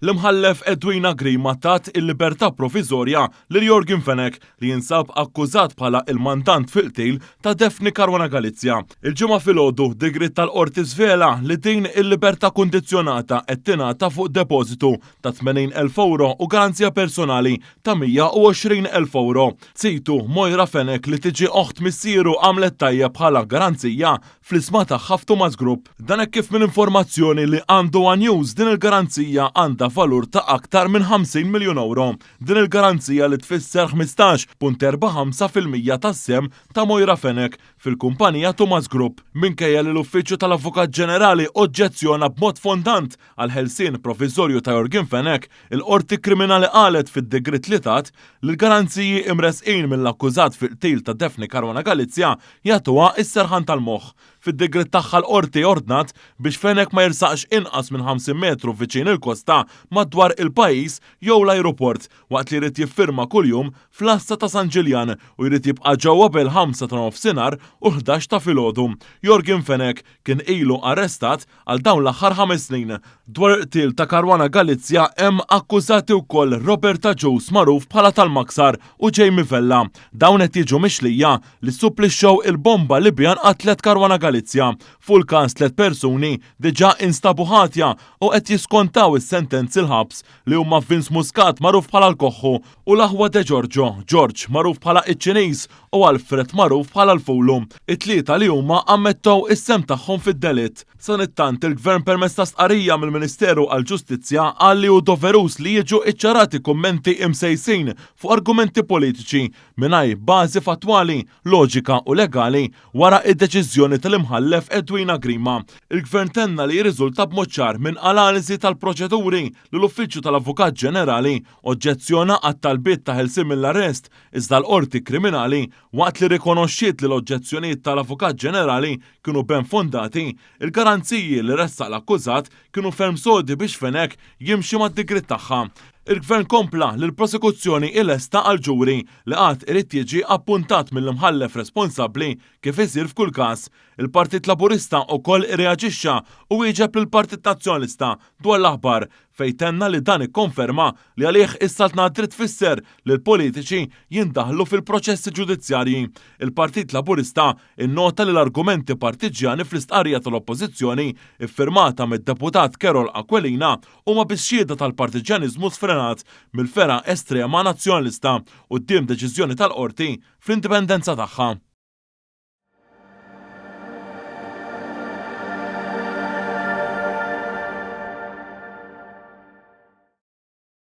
L-Imħallef Edwina Grima tat il-libertà proviżorja lil Yorgen Fenech li jinsab akkużat bħala il-mandant fil-qtil ta' Daphne Caruana Galizia. Il-Ġimgħa filgħodu, digriet tal-Qorti żvela li din il-libertà kundizzjonata qed tingħata fuq depożitu ta' 80,000 ewro u garanzija personali ta' 120,000 ewro. Zitu, Moira Fenech li tiġi oħt missieru għamlet tajjeb bħala garanzija fl-isma tagħha f'Tumas Group. Dan hekk kif minn informazzjoni li għandu one News din il-garanzija għandha valur ta' aktar minn 50 miljun ewro. Din il-garanzija li tfisser 15.45% tas-sehem ta' Moira Fenech fil-kumpanija Tumas Group. Minkejja li l-Uffiċċju tal-Avukat Ġenerali oġġezzjona b'mod fondant għall-ħelsien proviżorju ta' Yorgen Fenech, il-Qorti Kriminali qalet fid-digriet li tat li l-garanziji imressqin mill-akkużat fil-qtil ta' Daphne Caruana Galizia jagħtuha s-serħan tal-moħħ. Fid-digriet tagħha l-Qorti ordnat biex Fenech ma jersaqx inqas minn 50 metru viċin il-kosta madwar il-pajjiż jew l-ajruport waqt li jrid jiffirma kuljum fl-għassa ta' San Ġiljan u jrid jibqa' ġewwa bejn il-ħamsa ta' nofsinhar u l-ħdax ta' filgħodu. Yorgen Fenech kien ilu arrestat għal dawn l-aħħar 5 snin. Dwar il-qtil ta' Caruana Galizia hemm akkużati wkoll Robert Agius magħruf bħala tal-Maksar u Jamie Vella. Dawn qed jiġu mixlija li ssupplixxew il-bomba li biha nqatlet Caruana Galizia. Fuq il-każ tliet persuni diġà instabu ħatja u qed jiskontaw is-sentenzi l-ħabs li huma Vince Muscat magħruf bħala l-Koħħu u l-aħwa De Giorgio, George magħruf bħala iċ-Ċiniż u Alfred magħruf bħala l-Fulu. It-tlieta li huma ammettew is-sehem tagħhom fid-delitt. Sanittant, il-Gvern permezz ta' stqarrija mill-Ministeru għall-Ġustizzja qal li hu doveruż li jiġu iċċarati kummenti imsejsin fuq argumenti politiċi mingħajr bażi fattwali, loġika u legali wara d-deċiżjoni tal-Imħallef Edwina Grima. Il-Gvern tenna li jirriżulta b'mod ċar minn analiżi tal-proċeduri li l-Uffiċċju tal-Avukat Ġenerali oġġezzjona għat-talbiet ta' ħelsien mill-arrest iżda l-Qorti Kriminali waqt li rrikonoxxiet li l-oġġezzjonijiet tal-Avukat Ġenerali kienu ben fondati, il-garanziji li ressaq l-akkużat kienu ferm sodi biex Fenech jimxi mad-digriet tagħha. Il-Gvern kompla li l-prosekuzzjoni hi lesta għal ġuri li għad irid jiġi appuntat mill-Imħallef responsabbli kif isir f'kull każ. Il-Partit Laburista wkoll irreaġixxa u wieġeb lill-Partit Nazzjonalista dwar l-aħbar fejn tenna li dan ikkonferma li għalih is-saltna għad-dritt tfisser li l-politiċi jindaħlu fil-proċessi ġudizzjarji. Il-Partit Laburista innota li l-argumenti partiġġjani fl-istqarrija tal-Oppożizzjoni iffirmata mid-Deputat Karol Aquilina huma biss xhieda tal-partiġġjaniżmu sfrenat mill-fergħa estrema Nazzjonalista quddiem deċiżjoni tal-Qorti fl-indipendenza tagħha.